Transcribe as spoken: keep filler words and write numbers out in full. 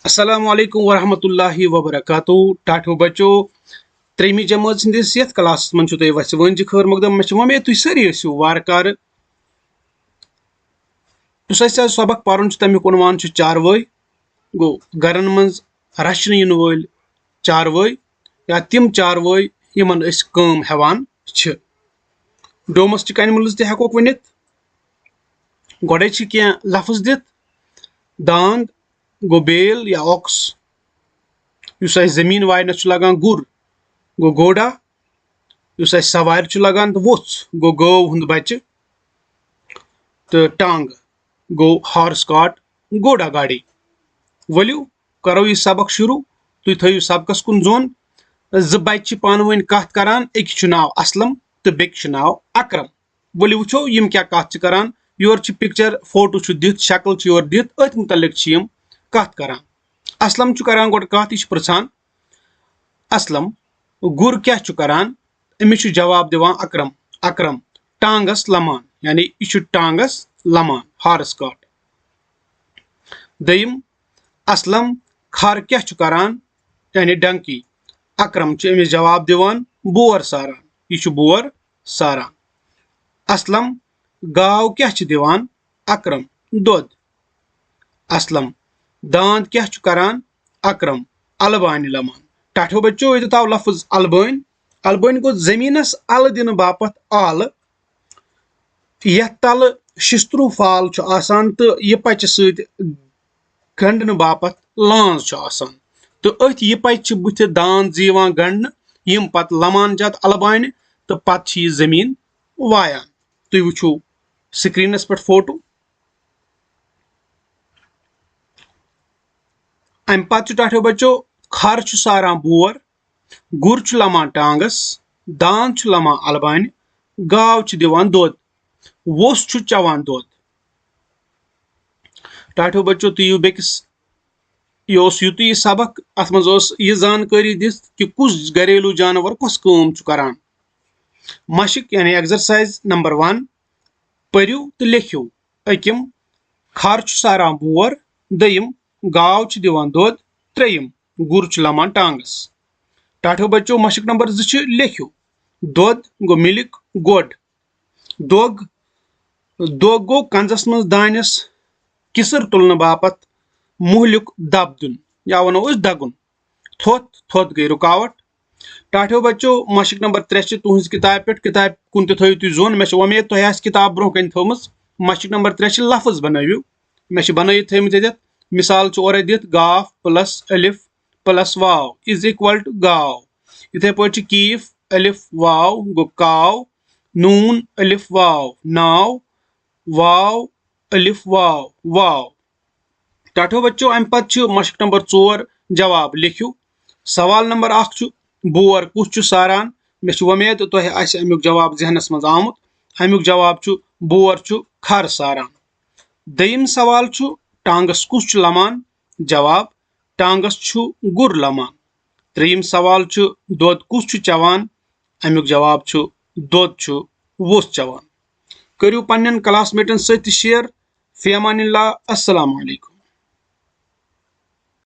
السلام علیکم ورحمۃ اللہ وبرکاتہ۔ ٹاٹھو بچو، ترٛیٚیمہِ جمٲژ ہٕنٛدِس یَتھ کلاسَس منٛز چھُو تۄہہِ وَژھِ وٲنٛجہِ خٲر مقدم۔ مےٚ چھِ وۄمید تُہۍ سٲری ٲسِو وارٕ کارٕ۔ یُس اَسہِ آز سبق پَرُن چھُ، تَمیُک عنوان چھُ چاروٲے۔ گوٚو، گَرَن منٛز رَچھنہٕ یِنہٕ وٲلۍ چاروٲے یا تِم چاروٲے، یِمَن أسۍ کٲم ہٮ۪وان چھِ۔ Domestic animals تہِ ہٮ۪کوکھ ؤنِتھ۔ گۄڈَے چھِ کینٛہہ لفظ دِتھ، داند، گوٚو بیل یا ox، یُس اَسہِ زٔمیٖن واینَس چھُ لَگان، گُر، گوٚو گوڈا، یُس اَسہِ سوارِ چھُ لَگان، تہٕ ووٚژھ، گوٚو گٲو ہُنٛد بَچہِ، تہٕ ٹانٛگ، گوٚو horse cart، گوڈا گاڑی۔ ؤلِو، کَرو یہِ سبق شروٗع۔ تُہۍ تھٲیِو سبقَس کُن ظۄن۔ زٕ بَچہِ چھِ پانہٕ ؤنۍ کَتھ کَران، أکِس چھُ ناو اسلم تہٕ بیٚکِس چھُ ناو اکرم۔ ؤلِو وٕچھو، یِم کیٛاہ کَتھ چھِ کَران۔ یورٕ چھِ picture، فوٹو چھُ دِتھ، شکل چھِ یورٕ دِتھ، أتھۍ مُتعلِق چھِ یِم کَتھ کَران۔ اسلم چھُ کَران گۄڈٕ کَتھ، یہِ چھُ پِرٛژھان، اسلم، گُر کیٛاہ چھُ کَران؟ أمِس چھُ جواب دِوان اکرم، اکرم، ٹانٛگَس لَمان، یعنی یہِ چھُ ٹانٛگَس لَمان، horse cart۔ دوٚیِم، اسلم، کھر کیٛاہ چھُ کَران؟ یعنی donkey۔ اکرم چھُ أمِس جواب دِوان، بور ساران، یہِ چھُ بور ساران۔ اسلم، گاو کیٛاہ چھِ دِوان؟ اکرم، دۄد۔ اسلم، داند کیٛاہ چھُ کران؟ اکرم، البانہِ لمان۔ ٹاٹھیو بچو، ییٚتہِ تھاو لفظ البٲنۍ۔ البٲنۍ گوٚو زٔمیٖنس الہٕ دِنہٕ باپتھ آلہٕ، یتھ تلہٕ شستروٗ فال چھُ آسان تہٕ یہِ پچہِ سۭتۍ گنڈنہٕ باپتھ لانز چھُ آسان۔ تہٕ أتھۍ یہِ پچہِ چھِ بٕتھِ داند زِ یِوان گنڈنہٕ، یِم پتہٕ لمان چھِ اتھ البانہِ تہٕ پتہٕ چھِ یہِ زٔمیٖن وایان۔ تُہۍ وٕچھِو screenس پٮ۪ٹھ فوٹو۔ امہِ پتہٕ چھُ ٹاٹھیو بچو کھر چھُ ساران بور، گُر چھُ لمان ٹانگس، داند چھُ لمان البانہِ، گاو چھِ دِوان دۄد، ووٚژھ چھُ چٮ۪وان دۄد۔ ٹاٹھیو بچو، تُہۍ یِیِو بیٚکِس، یہِ اوس یُتُے یہِ سبق، اتھ منٛز اوس یہِ زانکٲری دِتھ کہِ کُس گریلوٗ جانور کۄس کٲم چھُ کران۔ مشق یعنی exercise number one، پٔرِو تہٕ لیکھِو۔ أکِم، کھر چھُ ساران بور۔ دوٚیِم، گاو چھِ دِوان دۄد۔ ترٛیٚیِم، گُر چھُ لمان ٹانگس۔ ٹاٹھیو بچو، مشق نمبر زٕ چھِ، لیکھِو۔ دۄد گوٚو مِلِک، گۄڈ۔ دۄگ، دۄگ گوٚو کنزس منٛز دانٮ۪س کِسر تُلنہٕ باپتھ مُہلیُک دب دیُن، یا ونو أسۍ دگُن۔ تھوٚتھ، تھوٚتھ گٔے رُکاوٹ۔ ٹاٹھیو بچو، مشق نمبر ترٛےٚ چھِ تُہنٛزِ کِتابہِ پٮ۪ٹھ، کِتابہِ کُن تہِ تھٲیِو تُہۍ ظۄن۔ مےٚ چھِ وۄمید تۄہہِ آسہِ کِتاب برونٛہہ کنہِ تھٲومٕژ۔ مشق نمبر ترٛےٚ چھِ لفظ بنٲوِو۔ مےٚ چھِ بنٲیِتھ تھٲیمٕتۍ ییٚتٮ۪تھ، مثال چھُ اورے دِتھ، گاف plus الف plus Vav is equal to گاو۔ یِتھے پٲٹھۍ چھِ کیف، الف واو گوٚو کاو، نون، الف واو، ناو، واو، الف واو، واو۔ ٹاٹھیو بچو، امہِ پتہٕ چھُ مشق نمبر ژور، جواب لیکھِو۔ سوال نمبر اکھ چھُ، بور کُس چھُ ساران؟ مےٚ چھِ وۄمید تۄہہِ آسہِ امیُک جواب ذہنس منٛز آمُت۔ امیُک جواب چھُ، بور چھُ کھر ساران۔ دوٚیِم سوال چھُ، ٹانگس کُس چھُ لمان؟ جواب، ٹانگس چھُ گُر لمان۔ ترٛیٚیِم سوال چھُ، دۄد کُس چھُ چٮ۪وان؟ امیُک جواب چھُ، دۄد چھُ ووٚژھ چٮ۪وان۔ کٔرِو پننٮ۪ن classmateن سۭتۍ تہِ share۔ فی امان اللہ، السلام علیکم۔